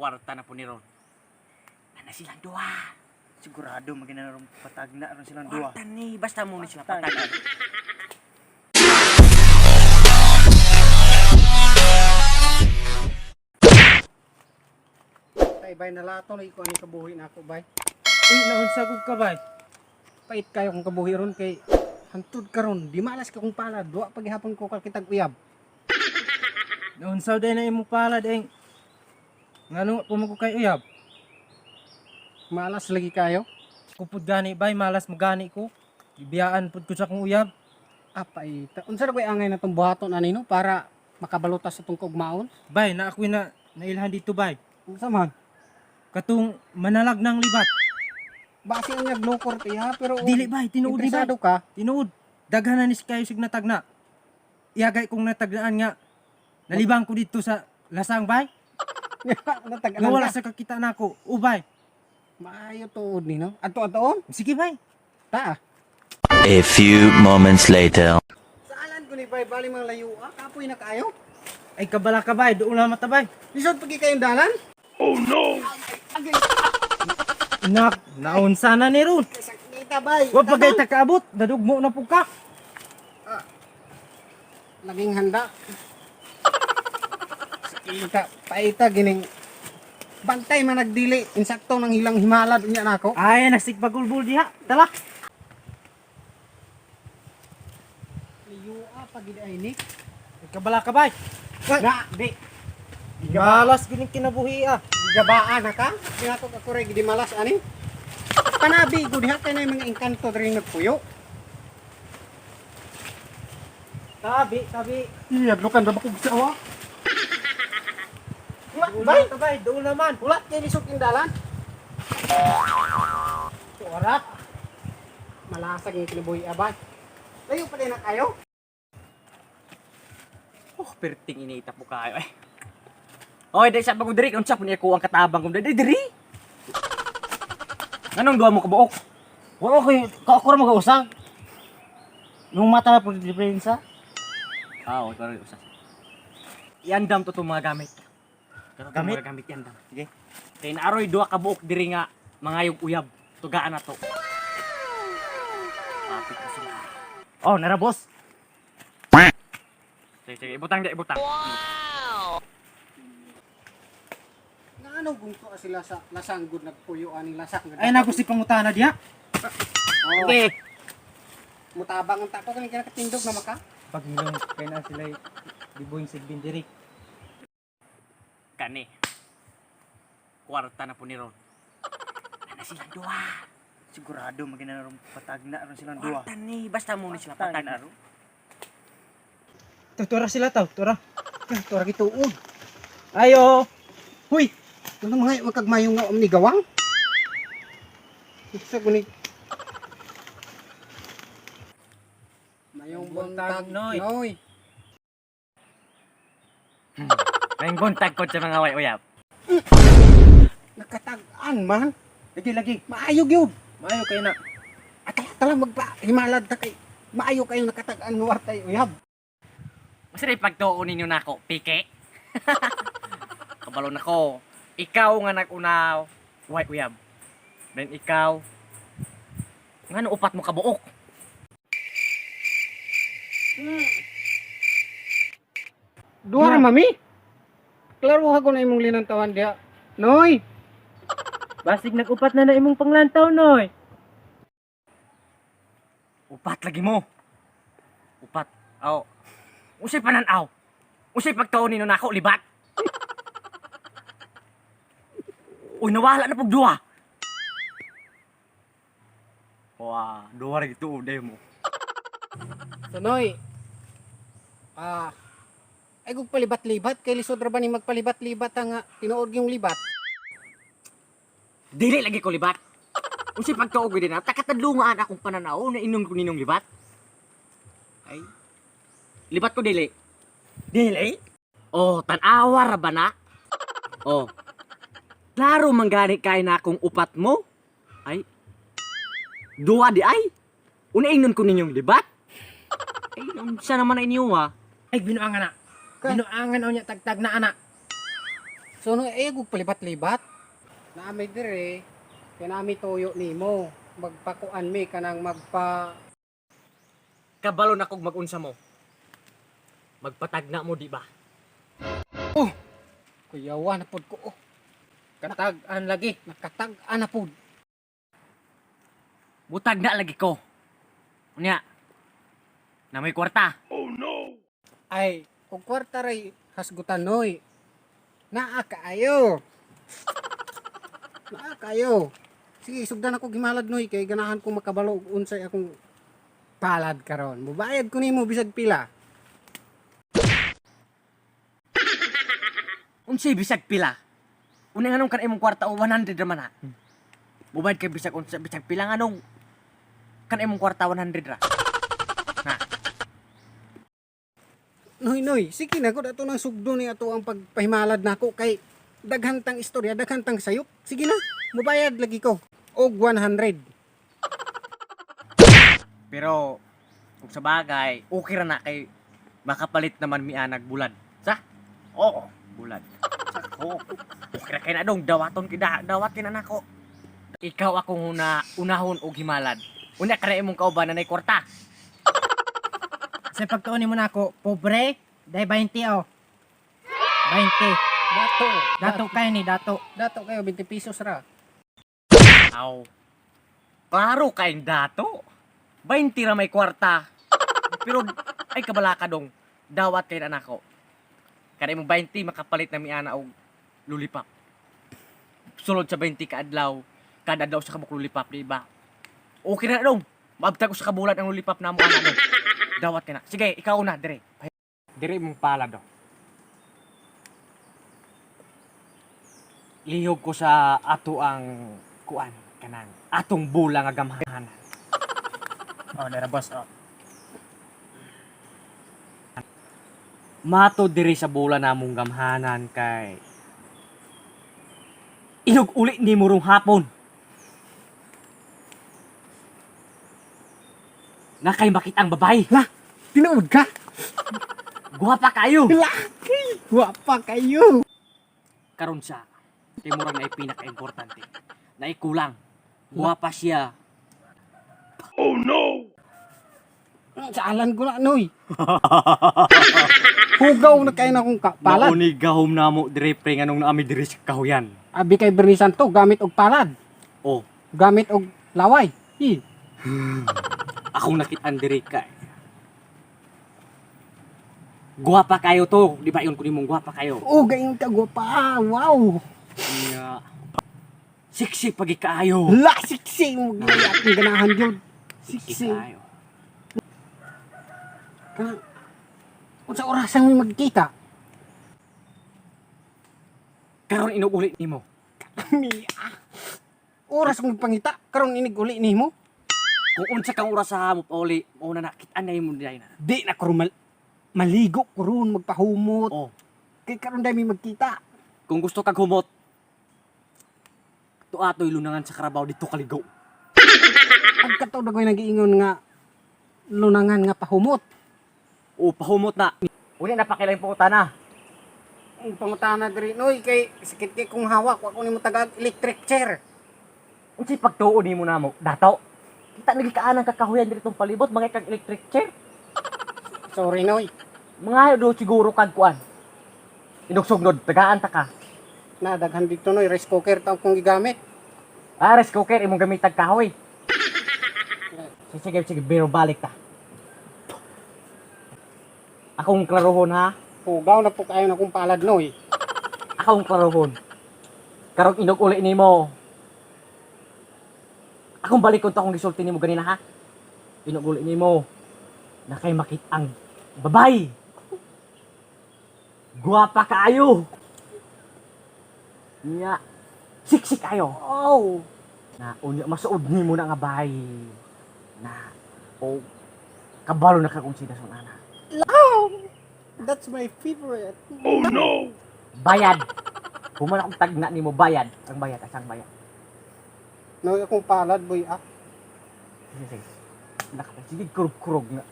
Kwarta na po ni Ron. Ana silang duha. Sigurado magina ron patagna ron silang duha. Kwarta ni, basta mo ni sila Kwarta. patagna. Tay bay nalato na iko ani kabuhi na ako bay. Uy, naunsa kog ka bay. Pait kayo kung kabuhi ron kay hantud karon di malas ka kung palad wa paghapon ko kakitag uyab. Naunsa day na imong palad eng. Ngano po mo ko kay uyab? Malas lagi kayo. Kupod gani bay, malas mo gani ko. Gibiyaan pud ko sa akong uyab. Apay, unsa ra koy angay na tong buhaton ani no para makabalutas sa tong kaugmaon? Bay, na ako'y na nailhan dito bay. Unsa man? Katong manalag ng libat. Base ang naglokor ti ha pero Dili bay, tinuod di bay. interesado ka. Tinuod. Daghan na ni kayo sig natagna. Iyagay kong natagnaan nga. Nalibang ko dito sa lasang bay. Natag-anan Nga wala ka. sa kakita nako. Ubay. Maayo tuod ni no. Adto adtoon. Sige bay. Ta. A few moments later. Saalan ko ni bay bali mga layo ah, kapoy na kaayo. Ay kabala ka bay, doon lang matabay. Lisod pagi kayong dalan. Nak, naunsa na ni ron. Sakita bay. Wa pa gay ta kaabot, dadugmo na pud ka. Laging handa. Sakita, paita gining bantay man nagdili insakto nang ilang himalad unya nako. Ay, nagsigpagulbul diha. Tala. Layua pagid ay ni. Ay kabala ka bay. Na, di. Malas gining kinabuhi ah. Gigabaan na ka. Pinatok ako rin gidi malas ani. Panabi ko diha kay na mga engkanto diri nagpuyo. Tabi, tabi. Iya, lukan ra ba kog sawa? Doon Bay, na ta, bay, doon naman. wala kay lisod king dalan. Ora. Malasag ng kinabuhi abay. Layo pa din na kayo. Oh, perting inita po kayo eh. Oy, dahil sa pagong diri, unsa po niya ko ang katabang kong diri diri. Anong duha mo kabuok? Wala ko ka ako ra magausang. Yung mata po diferensya. Ah, oh, pero usa. Iandam to itong mga gamit. Kato Gamit? Mga gamit iandam. Sige. Kay naaroy duha ka buok diri nga mangayog uyab. Tugaan na to. Kapit na sila. Oh, nara boss. Sige, sige, ibutang di, ibutang. Nga ano gungto sila sa lasanggod nagpuyo aning lasak nga. Ay nako si pangutana diha. Oh, Okay. mutabang ang tako kaning kinakatindog na maka. Pagilong kay na sila dibuing sigbin diri. Kani. Kwarta na po ni Ron. Ana silang duha. Sigurado magina ron patagna ron silang duha. Kwarta ni, basta mo ni sila Kwarta patagna. ni. Tura sila taw, tura. Tura gituon. Ayo. Huy, Ano mga wag kag mayo nga ni gawang? Sa guni. Mayong buntag, Buntag, Noy. Noy. May buntag ko sa mga way uyab. Nakatag-an man. Lagi lagi. Maayo gyud. Maayo kay na. Atala tala magpa himalad ta kay maayo kayo nakatag-an nga wartay uyab. Basta na ipagtuon ninyo nako, pike. Kabalo nako. Ikaw nga nag-unaw, way uyab. Then ikaw, ngano upat mo kabuok? Duha ra mami. Klaro ha ko na imong linantawan diha. Noy, Basig nag-upat na na imong panglantaw noy. Upat lagi mo. Upat. Aw. Usay pananaw. Usay pagtuon ninyo nako, libat. Uy, nawala na pug duha. Wah, duha ra gitu mo. So Noy, ah, ay kung palibat-libat, kay lisod ra ba ni magpalibat-libat ang tinuod yung libat? Dili lagi ko libat. Unsay pagtuo ko din na takatadlungan akong pananaw na inom ko ninong libat. Ay. Libat ko dili. Dili? Oh, tan-awa ra ba na? Oh. Klaro man gani kay na akong upat mo. Ay. Duwa di ay. Una ingnon ko ninyong libat. Ay, unsa naman na inyo ah. Ay binuangan na. Ka- Binuangan unya tagtag na ana. So no, eh kog palibat-libat. Naami dire kay naami tuyo nimo. Magpakuan mi kanang magpa Kabalo na kog magunsa mo. Magpatagna mo, di ba? Kuyawa na pod ko. Oh. Katag-an lagi. Nakatag-an na pod. Butag na lagi ko. Unya. Na may kwarta. Ay, kung kwarta ray hasgutan noy. Naa kaayo. Naa kaayo. Sige, sugdan ako gimalad noy kay ganahan ko makabalo og unsay akong palad karon. Mubayad ko nimo bisag pila. Unsay bisag pila? Una nganong kan imong kwarta o 100 ra man ha. Mubayad kay bisag unsa bisag pila nganong kan imong kwarta 100 ra. Na. Noy noy, sige na gud ato nang sugdo ni ato ang pagpahimalad nako kay daghan tang istorya, daghan tang sayop. Sige na, mubayad lagi ko og 100. Pero kung sa bagay, okay ra na kay makapalit naman mi anag bulad. Sa? Oo, bulad. Sako. Okay ra kay na dong dawaton kida, dawat kina nako. Ikaw akong una unahon og himalad. Una ka na imong kauban na nay kwarta. Sa pagtuon nimo nako, pobre, dai 20 oh. 20. Dato. Dato kayo ni dato. Dato kayo 20 pesos ra. Aw. Klaro kayong dato. 20 ra may kwarta. Pero ay kabala ka dong. Dawat kay anak ko. Kada mo 20 makapalit na miana og lulipap. Sulod sa 20 ka adlaw, kada adlaw sa kabuk lulipap di ba? Okay na dong. Maabtag ko sa kabulan ang lulipap namo ana dong. Dawat ka na. Sige, ikaw na dire. Dire mong pala do. Lihog ko sa ato ang kuan kanang atong bula nga gamhanan. Oh, dara boss oh. Mato diri sa bula namong gamhanan kay inog uli ni murong hapon. Na kay makita ang babae. La, tinuod ka? Guwapa kayo. Laki! Wapa kayo! Karon sa kay murag na pinaka-importante. Naikulang. Guwapa siya. Saalan ko na, Noy. Hugaw na kayo na akong palad. Mauni gahom namo dire pre nganong naami diri sa kahuyan. Abi kay Bernie Santo, gamit og palad. Oh, Gamit og laway. Hi. akong nakitaan diri kay. Guwapa kayo to, di ba yun kunin mong guwapa kayo? Oh, gayon ka, gwapa. Wow. Nya. Siksi pagi kaayo. La, siksi mo. Gaya akong ganahan yun. Siksi Siksi. kaayo. Kanang, unsa orasan mo magkita? Karon inuulit nimo. Mi, ah. Oras kong pangita, karon inig uli nimo. Kung unsa kang oras sa mo pauli, mao na nakitaan na imo dai na. Di na ko maligo ko ron, magpahumot. Oh, Kay karon dami magkita. kung gusto kag humot, tuatoy lunangan sa Carabao dito kaligo. Pagkataw na ko'y nag-iingon nga lunangan nga pahumot. O pahumot na. Uni na pakilay po na. Ang pangutana diri noy kay sakit kay kung hawak wa ko nimo tagag electric chair. Unsay pagtuo nimo namo? Dato. Kita lagi kaanang kakahuyan diri tong palibot mga kag electric chair. Sorry noy. Mga do siguro kag kuan. Inugsugnod, tagaan ta ka. Na daghan dito noy rice cooker taong kong gigamit. Ah, rice cooker imong gamitag kahoy. Sige, sige, sige, pero balik ta. Akong klarohon ha. Pugaw na po kayo na kong palad noy. Akong klarohon. Karong inog uli nimo. Akong balikon to akong gisulti nimo ganina ha. Inog uli nimo. Na kay makit ang babay. Guwapa kaayo. Nya. Siksik kayo. Oh. Na unya masuod nimo na nga bay. Na o kabalo na ka kung sila ana. That's my favorite. Bayad. Human akong tagna nimo bayad. Ang bayad asang bayad. Noy akong palad boy ah. Sige, sige. Nakapag sige kurog-kurog nga.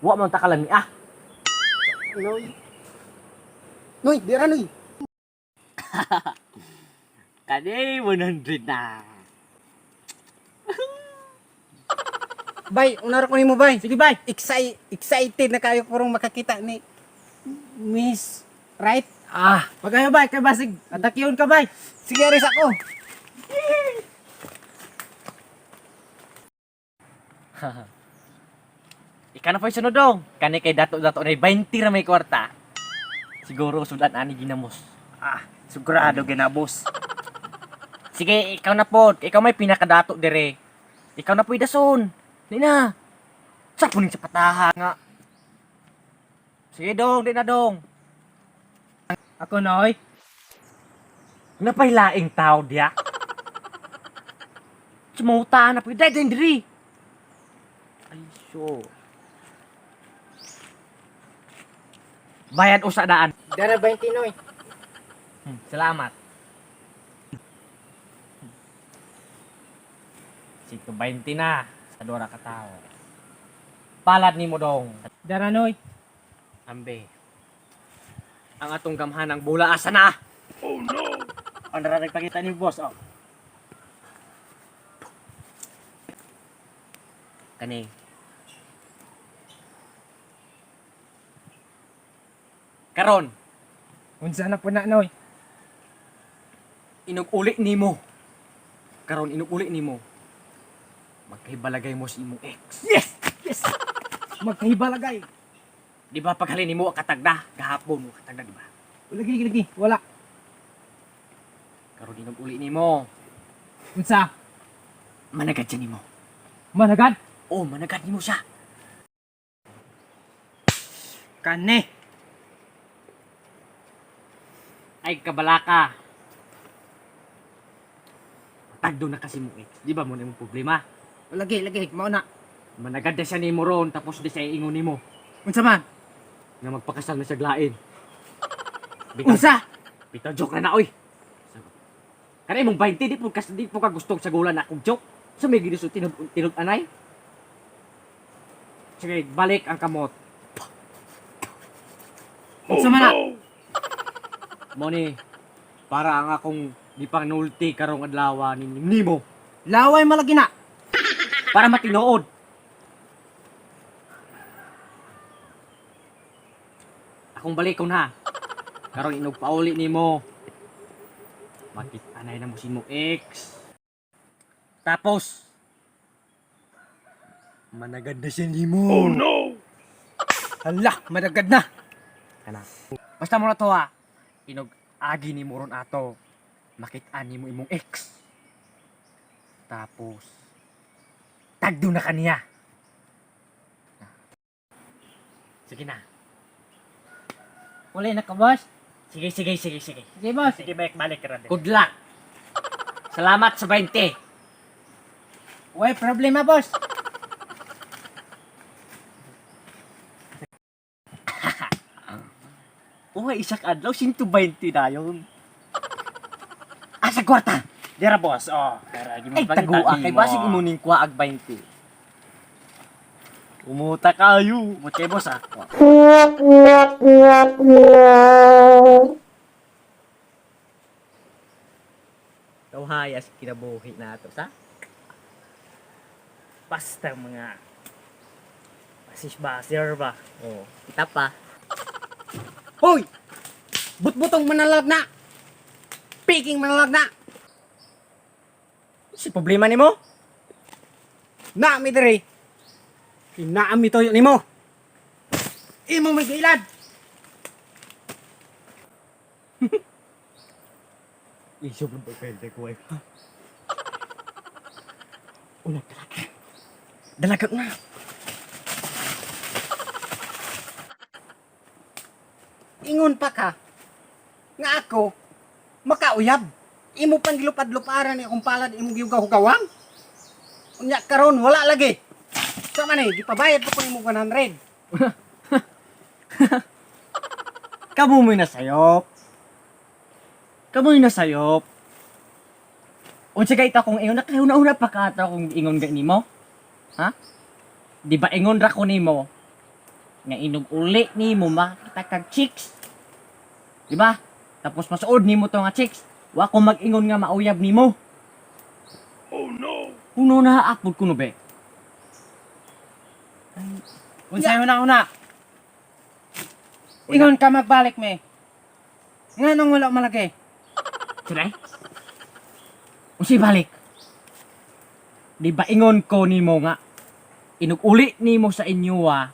Wa man ta kalami ah. Noy. Noy, dira noy. Kani 100 na. Bay, unar ko nimo bay. Sige bay. Excited na kayo kurong makakita ni Miss Right. Ah, pagayo bay kay basig atakyon ka bay. Sige, aris ako. Ika na po'y sunod dong. Kani kay dato-dato na 20 ra may kwarta. Siguro sudan ani ginamos. Ah, sigurado ginabos. Sige, ikaw na po. Ikaw may pinakadato dire. Ikaw na po'y dason. Di na. Sa puning sa pataha nga. Sige dong, di na dong. Ako noy. Napay laing tao diya. Sumuta na po'y dahil diri. Ay, so. Bayad usa daan. Dara 20 noy. Salamat. 120 na sa dora ka tao. Palad nimo dong. Dara noy. Ambe. Ang atong gamhanang bula asa na? Ang nara nagpakita ni boss, oh. Kani. Karon, Unsa na po na noy? inug-uli nimo. Karon inug-uli nimo. Magkahibalagay mo sa imong ex. Yes! Yes! Magkahibalagay. Di ba paghalin nimo ang katagda gahapon mo katagda di ba? Lagi lagi lagi. Wala. Karon inug-uli nimo. Unsa? Managad siya nimo. Managad? Oh, managad nimo siya. Kani. Ay kabalaka. Tagdo na kasi mo ex. Di ba mo na imong problema? Lagi lagi mao na. Managad na siya nimo ron tapos di siya iingon nimo Unsa man? nga magpakasal na siya glain. Bitaw, Unsa? bitaw joke na na oy. Kana imong 20 di po kas di po ka gustong sagulan na akong joke. So may ginusto tinud tinud anay. Sige, balik ang kamot. Unsa man na? Mo ni para ang akong gipanulti karong adlaw ni nimo Laway malagi na. para matinuod. Akong balikon ha. Karon inog pauli nimo. Makita na mo si mo ex. Tapos managad na siya nimo. Oh no. Hala, managad na. Kana. Basta mo na to ha. Inog agi nimo ron ato. Makita nimo imong ex. Tapos tagdo na kaniya. Sige na. Wala na ka boss. Sige, sige, sige, sige. Sige boss. Sige, balik balik ra din. Good luck. Salamat sa 20. Way problema boss. Uy, isa ka adlaw, 120 na yun. Asa kwarta? Dira boss, oh. Dara gi Ay, tagua kay basig imo ning kuha ag 20. Umuta kayo. Mo kay boss ah. Tawhaya sa kinabuhi na to, sa? Basta mga basis-baser ba. Oh, kita pa. Hoy! Butbutong manalag na. Piking manalag na. Si problema nimo? Na mi diri. Inaami toyo nimo. Imo may gailad. Isyo pa pwede ko ay. Una dalaga. Dalaga na. Ingon pa ka nga ako makauyab. Imo pang gilupad-luparan ni akong palad imong giyugaw-hugawan. Unya karon wala lagi. Sa man eh, gipabayad pa ko nimo 100. Kamo mo'y nasayop. Kamo mo'y nasayop. Unsa kay ta kung ingon nakahuna-una pa ka ata kung ingon ga nimo? Ha? Di ba ingon ra ko nimo nga inog uli nimo makita kag chicks? Di ba? Tapos masuod nimo to nga chicks. Wa ko mag-ingon nga mauyab nimo. Oh no. Kuno na apod kuno be. Unsay una-una? Ingon ka magbalik me. Nganong wala malagi? Try. Unsay balik? Di ba ingon ko nimo nga inug-uli nimo sa inyo ah.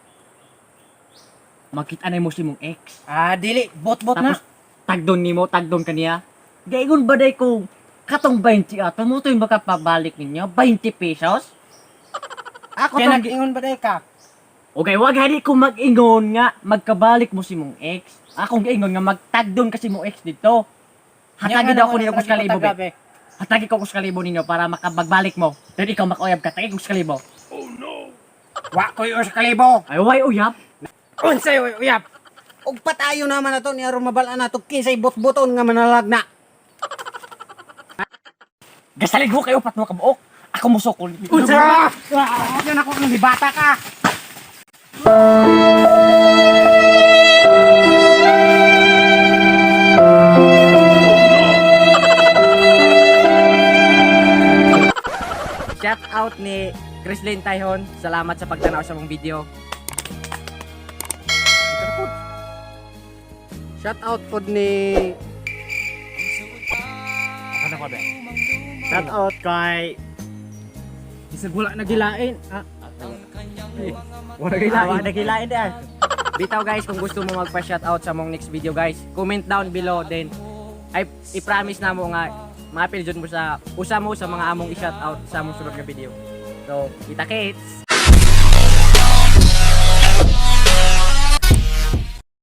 Makita na mo si mong ex. Ah, dili bot-bot na. Tapos tagdon nimo, tagdon kaniya. Gaingon ba day kung katong 20 ato mo to yung makapabalik ninyo? 20 pesos? Ako Kaya tong nag-ingon ba day ka? Okay, wag hari ko mag-ingon nga magkabalik mo si mong ex. Akong giingon nga magtagdon kasi mo ex dito. Hatagi daw ko ninyo kus kalibo be. Hatagi ko kus kalibo ninyo para makabagbalik mo. Then ikaw makauyab ka, tagi kus kalibo. Wa ko'y usa kalibo. Ay, way uyab. Unsay uyab? Ug patayo naman na to ni aron mabal-an nato kinsay bot-boton nga manalagna. Gasalig ko kayo pat mo kabuok. Ako musokol. Unsa? Yan ako kang libata ka. Shout out ni Chrislyn Tyhon. Salamat sa pagtanaw sa mong video. Shout out pod ni Ano ko be? Shout out kay Isag wala nagilain. Ah, Wala gilain. Wala gilain dai. Bitaw guys, kung gusto mo magpa-shoutout sa mong next video guys, comment down below then ay i-promise na mo nga ma-appeal jud mo sa usa mo sa mga among i-shoutout sa among sunod nga video. So, kita kits!